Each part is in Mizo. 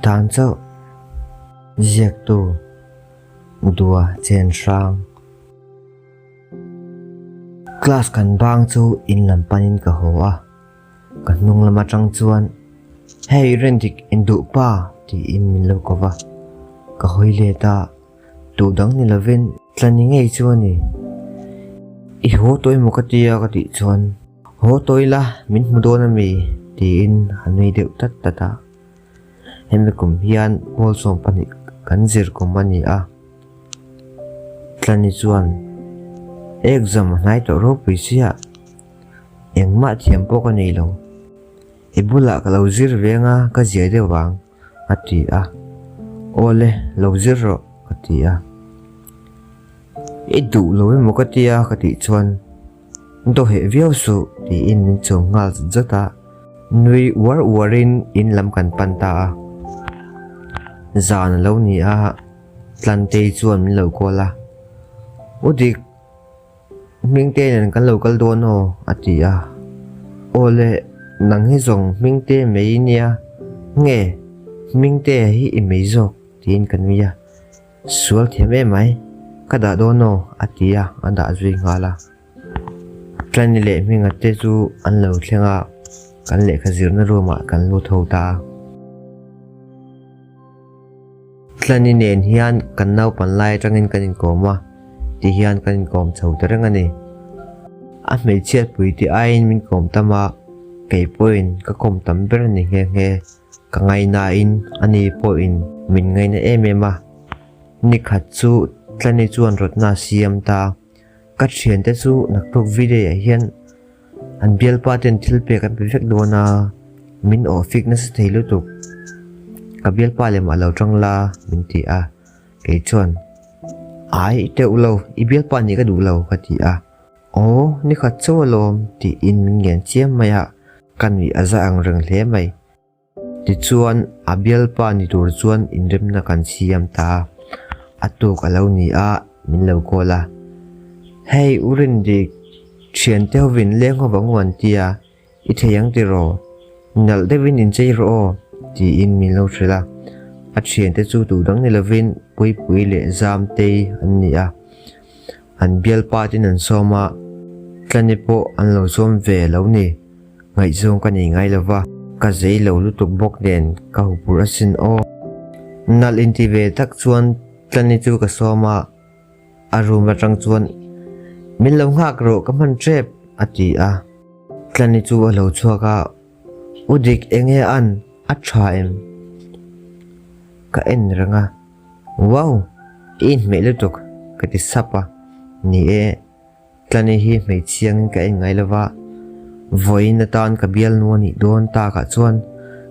tan chauh. Ziaktu Dua Chen Hrang. Class kan bang chu in lam panin ka haw a, ka hnung lam atang chuan Hey Rendik induh pa tiin min lo ko va, ka hawi let a. Duh dang ni lovin Tlani ngei chu a ni. I haw tawi maw ka tia ka tih chuan haw tawi la min hmu dawn a mi tiin a nui deuh tat tat a. Hemi kum hian Hmawlsawm pahnih kan zir kum a ni a. Tlani chuan exam a hnai tawh ropui sia engmah thiam pawh ka nei lo. I bulah ka lo zir veng a ka zia deuh vang. A ti a. Aw le, lo zir rawh, ka ti a. I duh lo emaw ka ti a ka tih chuan dawheh viau suh tiin min chawm nghal zat zat a. Nui uar uarin in lam kan pan ta a. Zan a lo ni a, Tlantei chuan min lo call a. U Dik, Hmingte nen kan lo kal dawn aw, a ti a. Aw le, nang hi zawng Hmingte mai i nia, nge Hmingte hi i mai zawk tiin ka nui a. Sual thiam em mai, ka dah dawn aw, a ti a, a dah zui nghal a. Tlani leh Hminga te chu an lo thleng a, kan lehkha zirna room ah kan lut ho ta a. Tlani nen hian kan naupan lai atangin kan inkawm a, ti hian kan inkawm chho ta reng a ni. A hmeichhiat pui te aiin min kawm tam a, kei pawhin ka kawm tam ber a ni nghe nghe. Ka ngaihnain ani pawhin min ngaihna em em a. Nikhat chu Tlani chuan rawtna a siam ta. Ka thiante chu naktuk video ah hian An bialpa ten thil pek an pe vek dawn a, min awh fik nasa thei lutuk. Ka bialpa lem a lo tang la min ti a, kei chuan Ai teuh lo, i bialpa nih ka duh lo ka ti a. Aw, ni khat chauh alawm tiin min ngen chiam mai a, ka nuih a za ang reng hle mai. Tichuan, a bialpa ni tur chuan inremna kan siam ta a, a tuk a lo ni a, min lo call a. Hei, U Rindik, thiante hovin leng ho vang u an ti a, i thei ang tiraw? Nalh deuhin inchei rawh aw, tiin min lo hrilh a. A thiante chu duh dang ni lovin Puipui leh Zamtei an ni a. An bialpa ten an sawm a, Tlani pawh an lo sawm ve lo ni. Ngaihzawng ka nei ngai lova, ka zei lo lutuk bawk nen ka hupur asin aw. Nalh inti ve tak chuan Tlani chu ka sawm a, a room atang chuan Min lo nghak rawh ka hman tep a ti a. Tlani chu a lo chhuak a, U Dik enge an a tha em? Ka en reng a, Wow! I inhmeh lutuk ka ti sap a, ni e. Tlani hi hmeichhiangin ka en ngai lova, vawiin atan ka bialnu a nih dawn takah chuan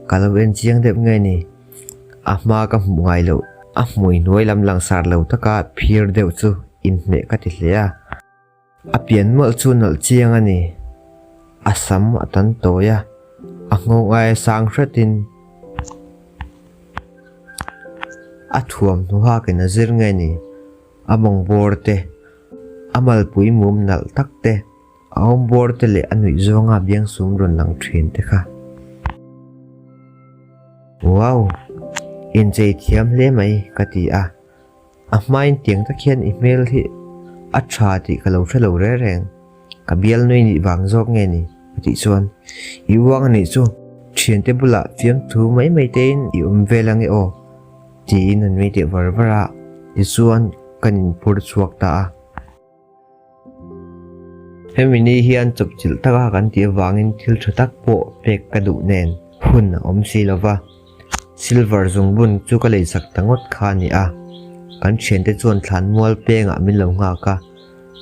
ka lo en chiang deuh nge ni? A hma ka hmuh ngai loh, a hmui hnuai lam langsar lo taka phir deuh chu inhmeh ka ti hle a. A pian mawlh chu nawlh chiang a ni. A sam a tan tawi a, a nghawng aia sang hretin a thuam hnuhakin a zir nge ni? A mawng bawr te, a malpui mum nalh tak te, a awm bawr te leh a nuih zawnga biangsum rawn lang thin te kha. Wow! Inchei thiam hle mai ka ti a, a hmain tiang tak hian i hmel hi a tha tih ka lo hre lo reng reng. Ka bial nui nih vang zawk nge ni? A tih chuan, I uang a nih chu, thiante bulah fiamthu mai mai tein i awm vel ange aw. Tiin an nui deuh var var a, tichuan kan inphur chhuak ta a. Hemi ni hian chawpchilh taka kan tih avangin thil tha tak pawh pek ka duh nen hun a awm si lo va, silver zungbun chu ka leisak ta ngawt kha a ni a. Kan thiante chuan thlanmual pengah min lo nghak a,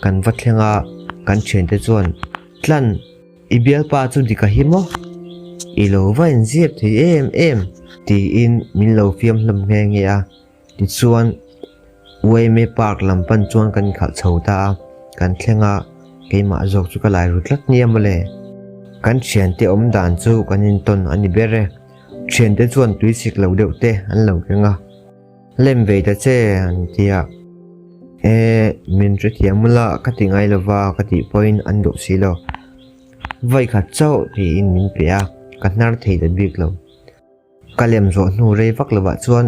kan va thleng a, kan thiante chuan, Tlan! I bialpa chu dik a hi maw? I lo va inziap thei em em? Tiin min lo fiam hlawm nghe nghe a. Tichuan, Uaime Park lam pan chuan kan inkhalh chho ta a, kan thleng a, keimah zawk chu ka lai ru tlat nia mawle. Kan thiante awm dan chu kan intawn a ni ber e. Thiante chuan tuisik lo deuh te an lo keng a. Lem ve ta che an ti a. E, min hrethiam ula ka ti ngai lova ka tih pawhin an duh si lo. Vawi khat chauh tiin min pe a, ka hnar thei ta bik lo. Ka lem zawh hnu rei vak lovah chuan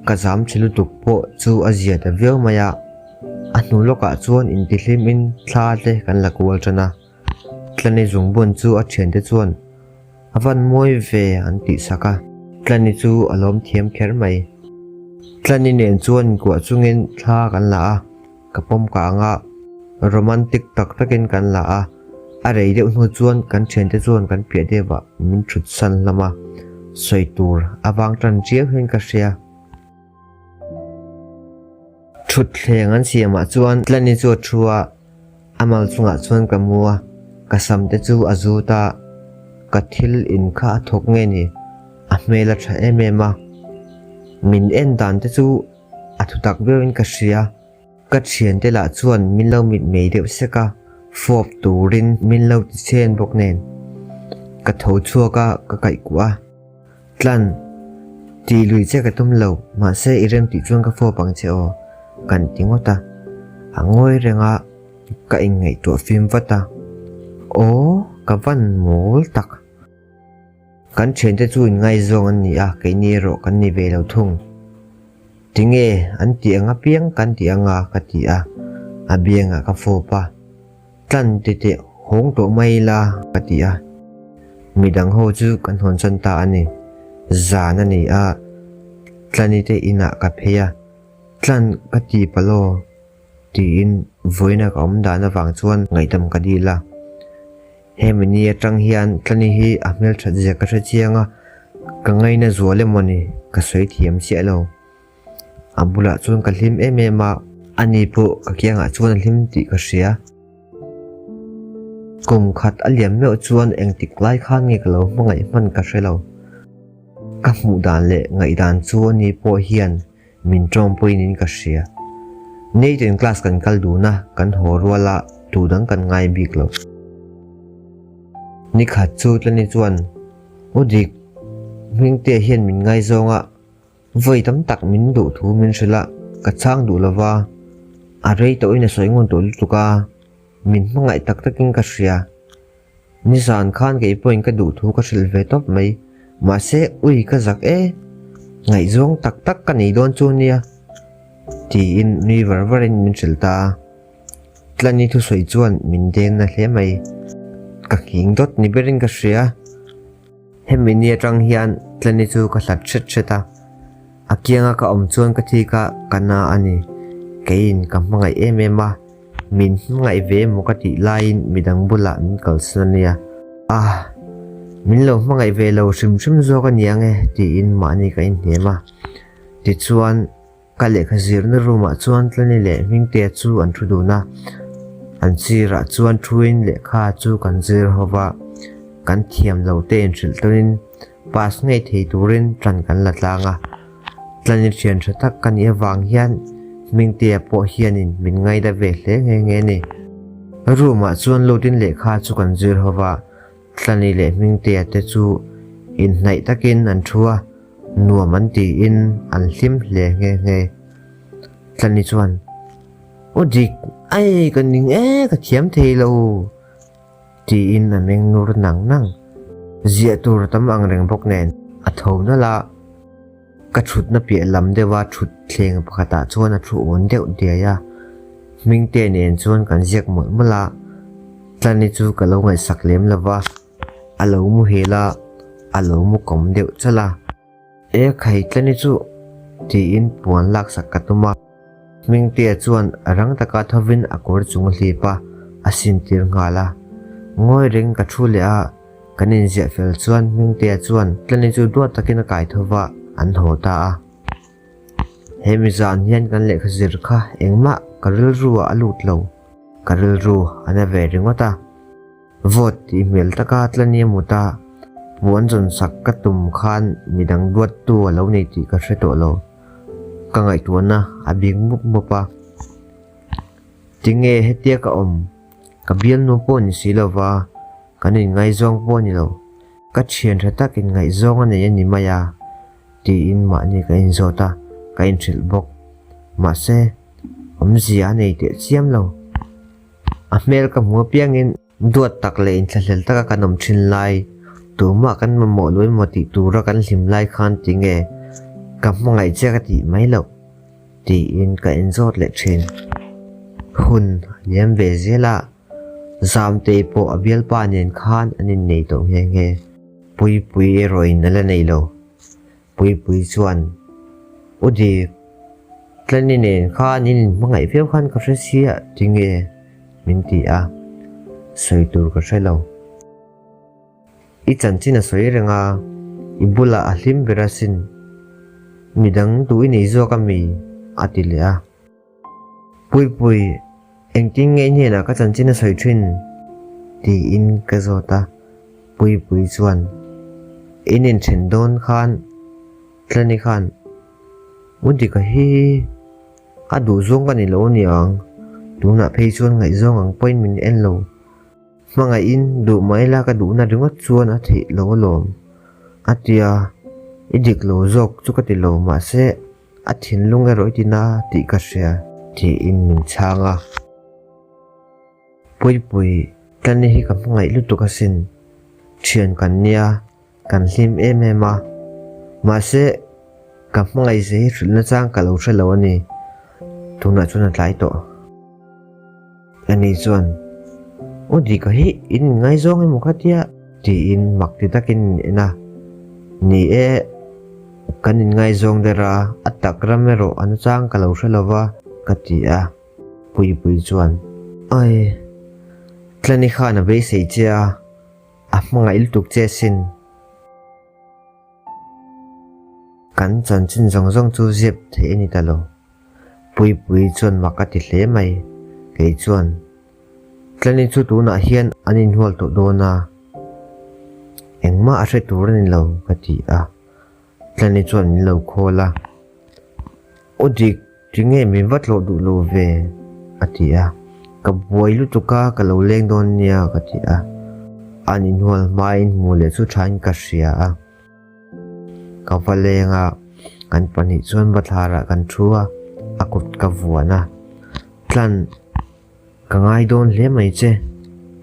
ka zam chhe lutuk pawh chu a zia ta viau mai a. A hnu lawkah chuan intihlimin thla te kan la kual tan a. Tlani zungbun chu a thiante chuan a van mawi ve an tih sak a. Tlani chu a lawm thiam kher mai. Tlani nen chuan inkuah chungin thla kan la a. Ka pawm kang a, romantic tak takin kan la a, a rei deuh hnu chuan kan thiante chuan kan piah deuhah min thut san hlawm a, sawi tur a vang tan chiau hian ka hria. Thutthleng an siamah chuan Tlani chu a thu a, a mal chungah chuan ka mu a, ka sam te chu a zut a, ka thil in kha a thawk nge ni, a hmel a tha em em a, min en dan te chu A thutak viauin ka hria. Ka thiante lah chuan min lo mitmei deuh sek a, fawp turin min lo ti chen bawk nen. Ka tho chhuak a, ka kaih kuah a. Tlan, ti lui che ka tum lo, mahse i rem tih chuan ka fawp ang che aw, kan ti ngawt a. A ngawi reng a, ka inngaihtuah fim vat a. Aw, ka van mawl tak. Kan thiante chu inngaizawng an ni a, keini erawh kan ni ve lo thung. Tinge an tih ang apiang kan tih anga ka ti a, a biangah ka fawp a, Tlan titeh hawng tawh mai ila ka ti a. Midang ho chu kan hawnsan ta a ni. Zan a ni a, Tlani te inah ka phei a, Tlan ka ti palh aw. Tiin vawiina ka awm dan avang chuan ngaihdam ka dil a. Hemi ni atang hian Tlani hi a hmelthat zia ka hre chiang a, ka ngaina zual emaw ni ka sawi thiam chiah lo. A bulah chuan ka hlim em em a, ani pawh ka kiangah chuan a hlim tih ka hria. Kum khat a liam meuh chuan engtik lai khan nge ka lo hmangaih hman ka hre lo. Ka hmuh dan leh ngaihdan chu ani pawh hian Min tawngpuiin in ka hria. Nathan class kan kal dun a, kan haw rual a, tu dang kan ngai bik lo. Nikhat chu Tlani chuan, U Dik, Hmingtea hian min ngaizawng a, vawi tam tak min duh thu min hrilh a, ka chhang duh lo va, a rei tawhin a sawi ngun tawh lutuk a, min hmangaih tak takin ka hria. Nizan khan kei pawhin ka duh thu ka hrilh ve tawp mai. Mahse, ui ka zak e. Ngaihzawng tak tak ka nei dawn chu nia. Tiin nui var varin min hrilh ta a. Tlani thusawi chuan min deng na hle mai. Ka nghing dawt ni berin ka hria. Hemi ni atang hian Tlani chu ka hlat hret hret a. A kianga ka awm chuan ka thik a, ka na a ni. Keiin ka hmangaih em em a. Min hmangaih ve emaw ka tih laiin midang bulah min kalsan a nia. Ah! Min lo hmangaih ve lo hrim hrim zawk a niang e tiin mahni ka inhnem a. Tichuan, ka lehkha zirna room ah chuan Tlani leh Hmingtea chu an thu dun a. An sirah chuan thuin lehkha chu kan zir ho va, kan thiam lo te inhrilh tawnin pass ngei thei turin ṭan kan la tlang a. Tlani thian tha tak ka nih avang hian Hmingtea pawh hianin min ngaida ve hle nghe nghe a ni. Room ah chuan lutin lehkha chu kan zir ho va, Tlani leh Hmingtea te chu inhnaih takin an thu a, nuam an tiin an hlim hle nghe nghe. Tlani chuan, U Dik, ai ka ning e, ka thiam thei lo. Tiin a meng nur nang nang. Ziah tur tam ang reng bawk nen a tho nalh a, ka thutna piah lam deuha thut thleng pakhatah chuan a thu awn deuh diai a. Hmingte nen chuan kan ziak mawlh mawlh a, Tlani chu ka lo ngaihsak lem lo va, a lo muhil a, a lo mu kawm deuh chalh a. E khai Tlani chu! tiin puan laksak ka tum a. Hmingtea chuan rang taka thovin a kawr chung a hlip a, a sintir nghal a. Ngawi reng ka thu leh a, kan inziah fel chuan Hmingtea chuan Tlani chu duat takin a kai tho va, an haw ta a. He mi zan hian kan lehkha zir kha engmah ka rilru ah a lut lo, ka rilru a na ve ringawt a. Vote tih hmel taka Tlani a mut a, puan zawn sak ka tum khan midang duattu a lo nei tih ka hre tawh lo. Ka ngaihtuahna a bik mup mup a. Tinge hetia ka awm? Ka bialnu pawh ni si lova, kan inngaizawng pawh ni lo. Ka thian tha tak inngaihzawng a nei a ni mai a, tiin mahni ka inzawt a, ka inhrilh bawk. Mahse, awmzia a nei teh chiam lo. A hmel ka hmu apiangin duat tak leh inthlahlel taka kan awm thin lai. Tumah kan mamawh lo emaw tih tura kan hlim lai khan tinge ka hmangaih che ka tih mai loh tiin ka inzawt leh thin. Hun a liam ve zel a, Zamtei pawh a bialpa nen khan an innei tawh nghe nghe. Puipui erawhin a la nei lo. Puipui chuan, U Dik, Tlani nen khan in inhmangaih viau khan ka hre sia tinge? min ti a, sawi tur ka hre lo. I chanchin a sawi reng a, i bulah a hlim ber asin. Midang duh i nei zawk ami? a ti leh a. Puipui, engtin nge i hnenah ka chanchin a sawi thin? tiin ka zawt a, Puipui chuan, In inthen dawn khan Tlani khan U Dika hi a duhzawng ka ni lo aniang, tunah phei chuan ngaihzawng ang pawhin min en lo. Hmangaihin duh mai la ka duhna ringawt chuan a theih lo alawm, a ti a, I dik lo zawk chu ka ti lo, mahse a thinlung erawh i ti na tih ka hria tiin min chhang a. Puipui, Tlani hi ka hmangaih lutuk asin, thian kan nia, kan hlim em em a, mahse ka hmangaih ze hi hrilh nachang ka lo hre lo a ni, tunah chuan a tlai tawh. Ani chuan, Aw Dika hi in inngaizawng emaw kha tia? tiin mak ti takin min en a. Ni e, kan inngaizawng der a, a tak ram erawh a nachang ka lo hre lo va, ka ti a. Puipui chuan, Ai, Tlani khan a beisei che a, a hmangaih lutuk che asin. Kan chanchin zawng zawng chu zep theih a ni ta lo. Puipui chuan mak a ti hle mai. Kei chuan, Tlani chu tunah hian an inhual tawh dawn a, engmah a hre tur a ni lo, ka ti a. Tlani chuan min lo khawl a, Aw dik, tinge min va tlawh duh lo ve? a ti a. Ka buai lutuk a, ka lo leng dawn nia, ka ti a. An inhual hmain hmuh leh chu thain ka hria a. Ka va leng a, kan pahnih chuan bathlarah kan thu a, a kut ka vuan a. Tlan, ka ngai dawn hle mai che,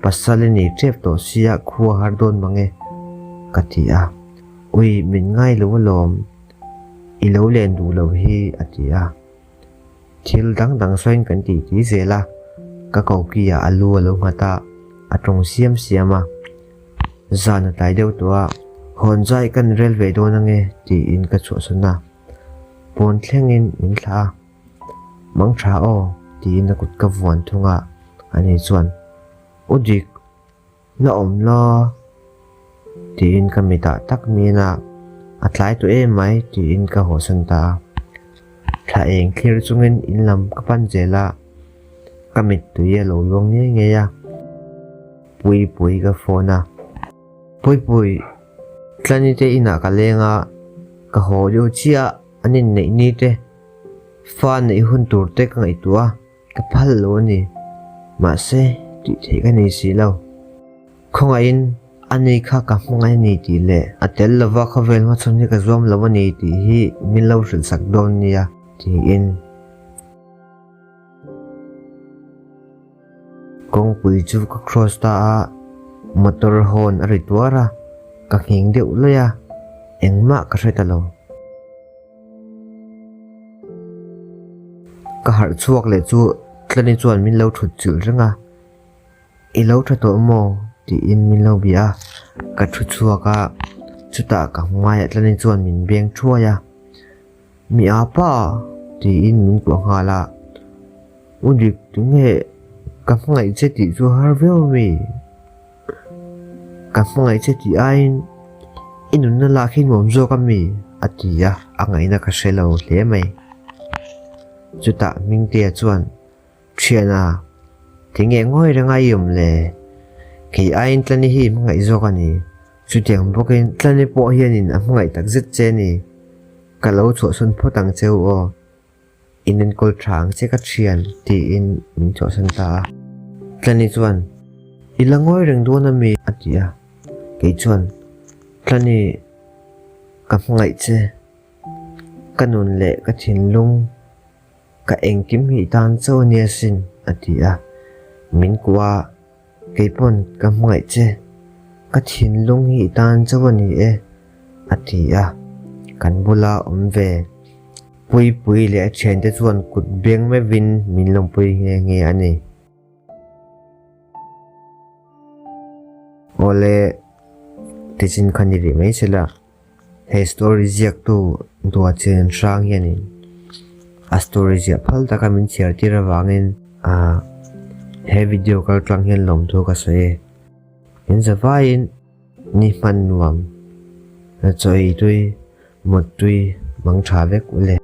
pasal i nei tep tawh sia khua har dawn mang e, ka ti a. Ui, min ngai lo alawm, i lo len duh lo hi, a ti a. Thil dang dang sawiin kan tih tih zel a, ka koki ah a lu a lo nghat a, a tawng siam siam a. Zan a tlai deuh tawh a, hawn zai kan rel ve dawn ange tiin ka chhuahsan a, pawn thlengin min thlah a, Mang tha aw tiin a kut ka vuan thung a, ani chuan, U Dik, La awm la tiin ka mitah tak min a, a tlai tawh em mai tiin ka hawsan ta a. Thla eng thlir chungin in lam ka pan zel a, ka mittui a lo luang ngei ngei a. Puipui ka phone a. Puipui, Tlani te inah ka leng a, ka haw deuh chiah an inneih ni te, fa neih hun tur te ka ngaihtuah a. Ka phal lo a ni. Mahse, tih theih ka nei si lo. Khawngaihin a ni kha ka hmangaih a ni tih leh a tel lova khawvel hmachhawn hi ka zuam lo a ni tih hi min lo hrilh sak dawn nia tiin kawngpui chu ka cross ta a, motor horn a ri tuar a, ka nghing deuh laih a, engmah ka hre ta lo. Ka harh chhuak leh chu Tlani chuan min lo thut chilh reng a, I lo tha tawh maw? tiin min lo bia a, ka thu chhuak a, chutah ka hmaiah Tlani chuan min beng thuai a, Mi apa? tiin min kuah nghal a, U Dik tunge ka hmangaih che tih chu har viau ami? Ka hmangaih che tih aiin i nunna lak hi nuam zawk a mi? a ti a, a ngaihna ka hre lo hle mai. Chutah Hmingtea chuan, Thiana, tinge ngawi renga i awm le? Kei aiin Tlani hi i hmangaih zawk a ni. Chutiang bawkin Tlani pawh hianin a hmangaih takzet che a ni. Ka lo chhuahsawn phawt ang che u aw. In enkawl tha ang che ka thian tiin min chhuahsan ta a. Tlani chuan, I la ngawi reng dawn a mi? a ti a. Kei chuan, Tlani, ka hmangaih che. Ka nun leh ka thinlung, ka engkim hi i tan chauh a nia sin, a ti a. Min kuah a, Kei pawn ka hmangaih che. Ka thinlung hi i tan chauh a ni e, a ti a, kan bula awm ve. Puipui leh a thiante chuan kut beng meuhin min lawmpui nghe nghe a ni. Awle, tichin kha ni rih mai sela. He story ziaktu Duachen Hrang hianin a story ziah phal taka min chhiar tir avangin ah he video kal tlang hian lawmthu ka sawi e. In zavaiin ni hman nuam, chaw ei tui, mut tui, mang tha vek u le.